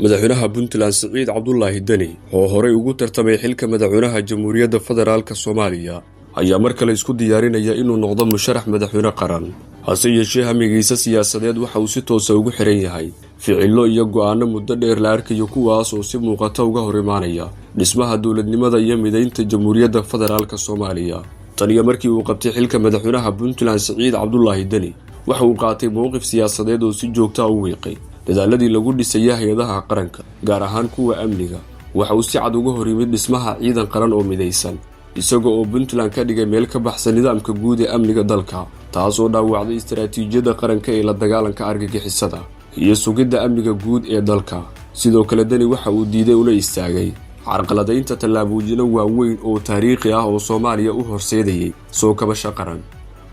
Madaxweynaha Puntland Siciid Cabdulaahi Deni, oo horey ugu tartamay xilka madaxweynaha Jamhuuriyadda Federaalka Soomaaliya, ayaa mar kale isku diyaarinaya inuu noqdo musharax madaxweyne qaran. Hase yeeshee, hamigiisa siyaasadeed waxa uu si toosa ugu xiran yahay ficillo iyo go'aano muddo dheer la arkayo, kuwaas oo si muuqata uga hor imaanaya dhismaha dowladnimada iyo mideynta Jamhuuriyadda Federaalka Soomaaliya. Tan iyo markii uu qabtay xilka madaxweynaha Puntland, Siciid Cabdulaahi Deni waxa uu qaatay mowqif siyaasadeed oo si joogta u wiiqay dadaaladii lagu dhisaya hay-adaha qaranka, gaar ahaan kuwa amniga. Waxa uu si cad uga hor yimid dhismaha ciidan qaran oo midaysan, isaga oo Puntland ka dhigay meel ka baxsan nidaamka guud ee amniga dalka, taas oo dhaawacday istaraatiijiyadda qaranka ee la dagaalanka argagixisada iyo sugidda amniga guud ee dalka. Sidoo kale, Deni waxa uu diiday una istaagay carqaladaynta tallaabooyino waaweyn oo taariikhi ah oo Soomaaliya u horseedayay soo kabasho qaran,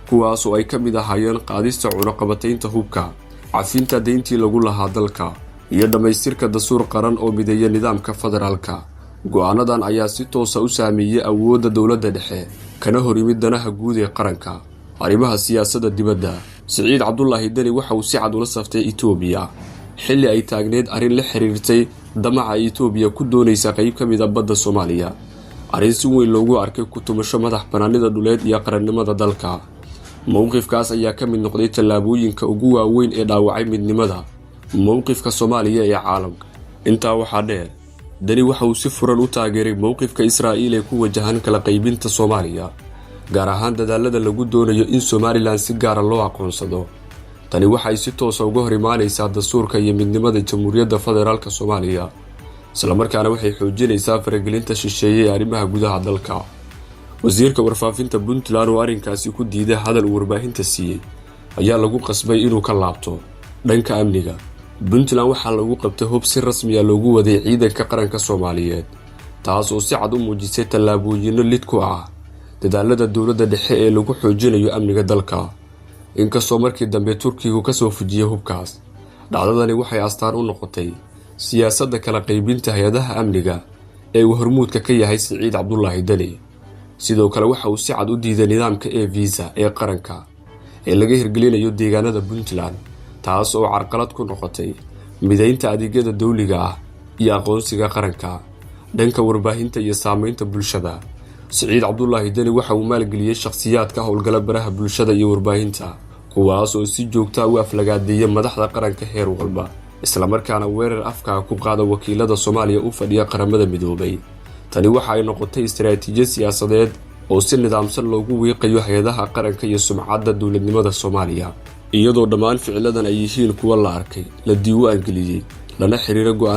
kuwaas oo ay ka mid ahaayeen qaadista cunaqabataynta hubka, cafinta deyntii lagu lahaa dalka iyo dhammaystirka dastuur qaran oo mideeya nidaamka federaalka. Go'aanadan ayaa si toosa u saameeyey awoodda dowladda dhexe, kana hor yimid danaha guud ee qaranka. Arrimaha siyaasadda dibadda, Siciid Cabdulaahi Deni waxa uu si cad ula saftay Itoobiya xilli ay taagneyd arrin la xiriirtay damaca Itoobiya ku doonaysa qayb ka mid ah badda Soomaaliya, arrin si weyn loogu arkay ku-tumasho madax banaanida dhuleed iyo qarannimada dalka. Mowqifkaas ayaa ka mid noqday tallaabooyinka ugu waaweyn ee dhaawacay midnimada mowqifka Soomaaliya ee caalamka. Intaa waxaa dheer, Deni waxa uu si furan u taageeray mowqifka Israa'iil ee ku wajahan kala qaybinta Soomaaliya, gaar ahaan dadaalada lagu doonayo in Somaliland si gaara loo aqoonsado. Tani waxay si toosa uga hor imaanaysaa dastuurka iyo midnimada Jamhuuriyadda Federaalka Soomaaliya, islamarkaana waxay xoojinaysaa faragelinta shisheeye ee arrimaha gudaha dalka. Wasiirka warfaafinta Puntland oo arrinkaasi ku diiday hadal uu warbaahinta siiyey ayaa lagu qasbay inuu ka laabto. Dhanka amniga, Puntland waxaa lagu qabtay hub si rasmiya loogu waday ciidanka qaranka Soomaaliyeed, taas oo si cad u muujisay tallaabooyinno lid ku ah dadaalada dowladda dhexe ee lagu xoojinayo amniga dalka, inkastoo markii dambe Turkigu kasoo fujiyey hubkaas. Dhacdadani waxay astaan u noqotay siyaasadda kala qaybinta hay-adaha amniga ee uu hormuudka ka yahay Siciid Cabdulaahi Deni. Sidoo kale, waxa uu si cad u diiday nidaamka e-visa ee qaranka ee laga hirgelinayo deegaanada Puntland, taas oo carqalad ku noqotay mideynta adeegyada dawliga ah iyo aqoonsiga qaranka. Dhanka warbaahinta iyo saameynta bulshada, Siciid Cabdulaahi Deni waxa uu maalgeliyey shakhsiyaadka howlgala baraha bulshada iyo warbaahinta, kuwaas oo si joogta u aflagaadeeya madaxda qaranka heer walba, islamarkaana weerar afkaa ku qaada wakiilada Soomaaliya u fadhiya Qaramada Midoobay. Tani waxa ay noqotay istaraatiijiyad siyaasadeed oo si nidaamsan loogu wiiqayo hay-adaha qaranka iyo sumcadda dowladnimada Soomaaliya, iyadoo dhammaan ficiladan ay yihiin kuwa la arkay, la diiwaan geliyey, lana xiriira go'aanada.